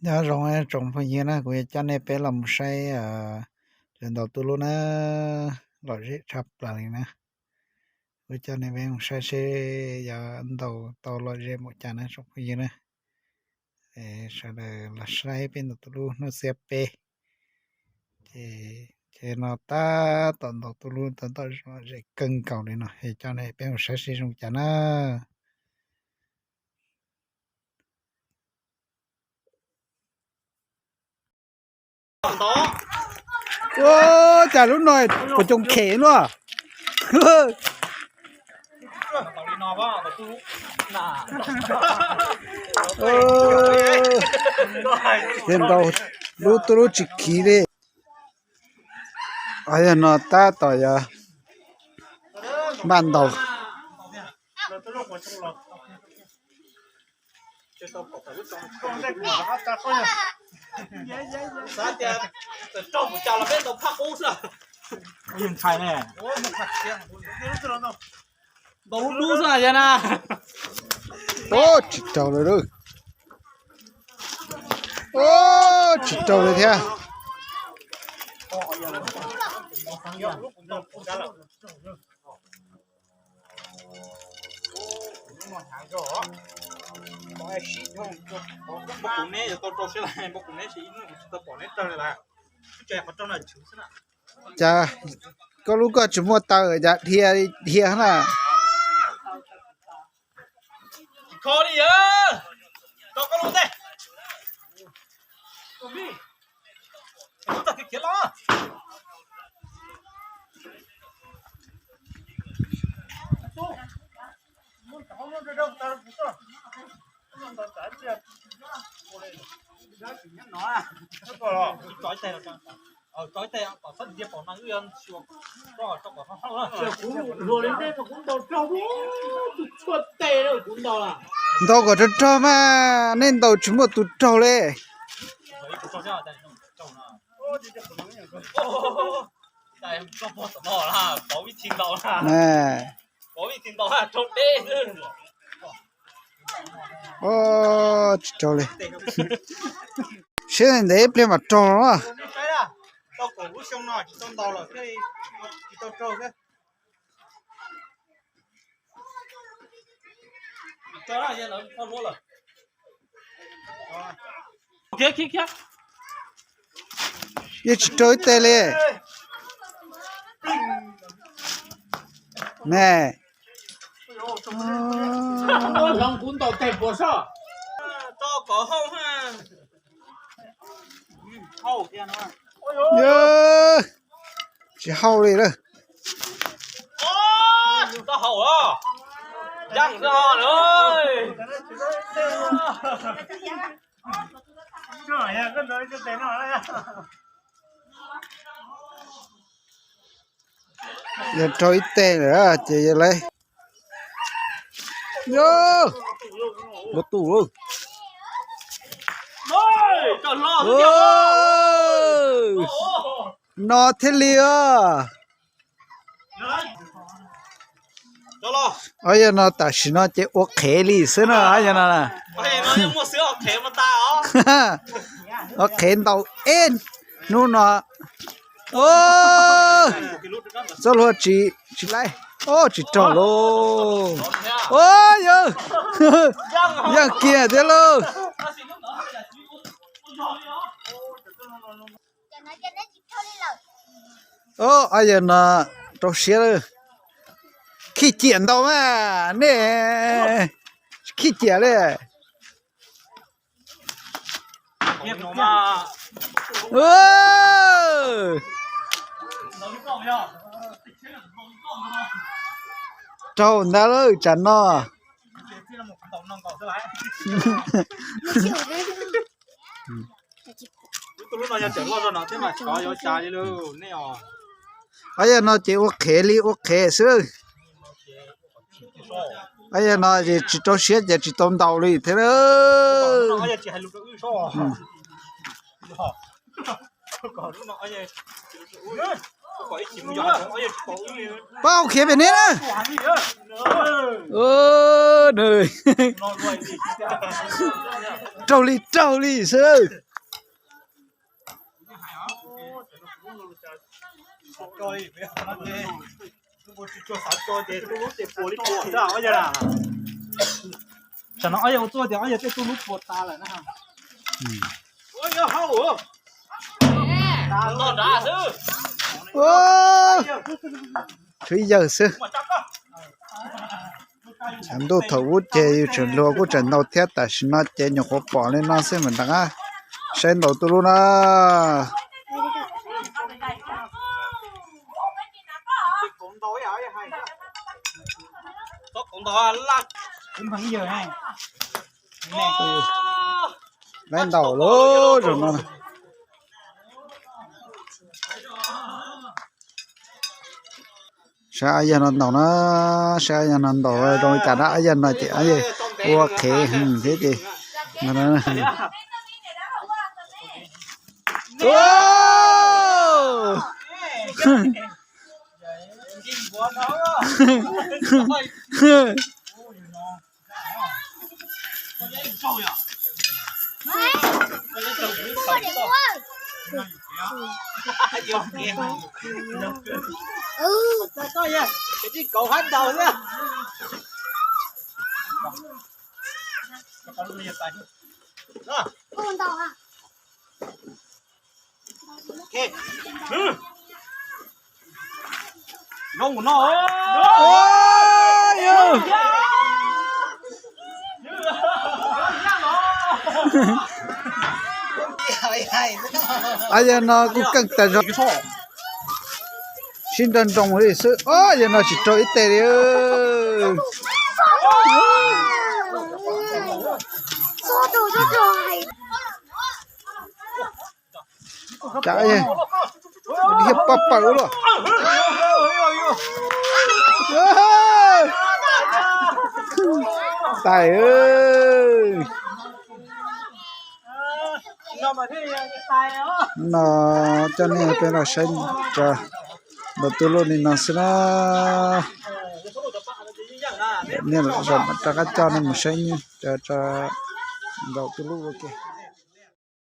Nyob zoo tsoom phooj ywg na, kuv yuav coj nej peb los mus saib cov ntaus tuj lub na, lom zem tshaj plaws li na. Kuv coj nej peb mus saib seb yog ntaus tau lom zem npaum cas na tsoom phooj ywg na. Sawv daws los saib peb ntaus tuj lub hnub xiab peb. Ces no tab tom ntaus tuj lub tab tom lom zem kawg nkaus li no, es coj nej peb mus saib seb zoo cas na. Ua cas lub no puas coo khem luaj. Ces ntaus lub tuj lub tsis khiv li. Yog no tab tom yog npaj ntaus. Xav tias txawm raug mus cas los peb ntaus phaj qub xwb. Ntshai ne. Ntaus lub lub xwb na. Tsis raug li. Tsis raug li thiab. Cas koj lub koj tsis muaj taw cas dhia dhia na. Ntaus kom raug raug mas, nej ntaus tsis muaj tus raug li. Tsis raug li. Siab ntev ib pliag mam raug no. Yeej tsis raug ib teg li. Ne. Tsis hauj li lawm. Yog raug ib teg lawm ces yog lawv. Yog, lub tuj lawm. No thiaj li os. Os, yog no tam sim no ces ua qhev li xwb na, yog no. Ua qhev ntaus ib hnub no. Txoj hlua tsis, tsis laib. Os, tsis raug lauj. Os, yog, yeej kiag thiab lauj. Os, yog no rau siab lawm. Khij ciam ntaus mas nej, khij ciam li. Raug ntag lawm tsam no. Os, yog no ces ua qhev li ua qhev xwb. Os, yog no ces tsis rau siab ces tsis tau ntaus li thiab. Pab khiav pem neb na. Raug li raug li xwb. Tsam no ob yawg ua txuj tias ob yawg tej tub lub puas tas lawm na. Tshuav ib yawg xwb. Tshav ntuj thaum ub ces yus tseem luag kuj tseem ntau thiab, tam sim no ces nyuam qhuav pom li no xwb mas nrov qab. Saib ntaus tuj lub na. Laiv ntaus lub zaum no. Saib ob yawg no ntaus na, saib ob yawg no ntaus zoo li cas na, ob yawg no ces ob yawg ua qhev heev thiab ces. Ob yawg no kuj keej tas zog, sib nrog nroo li xwb. Ob yawg no tsis raug ib teg li. Cas thiaj paj pawg ua luaj. Tais, no coj nej peb los saib tso, ntaus tuj lub li no xwb na. Nej zaum rov qab coj nej mus saib tso, ntaus tuj lub ua ke.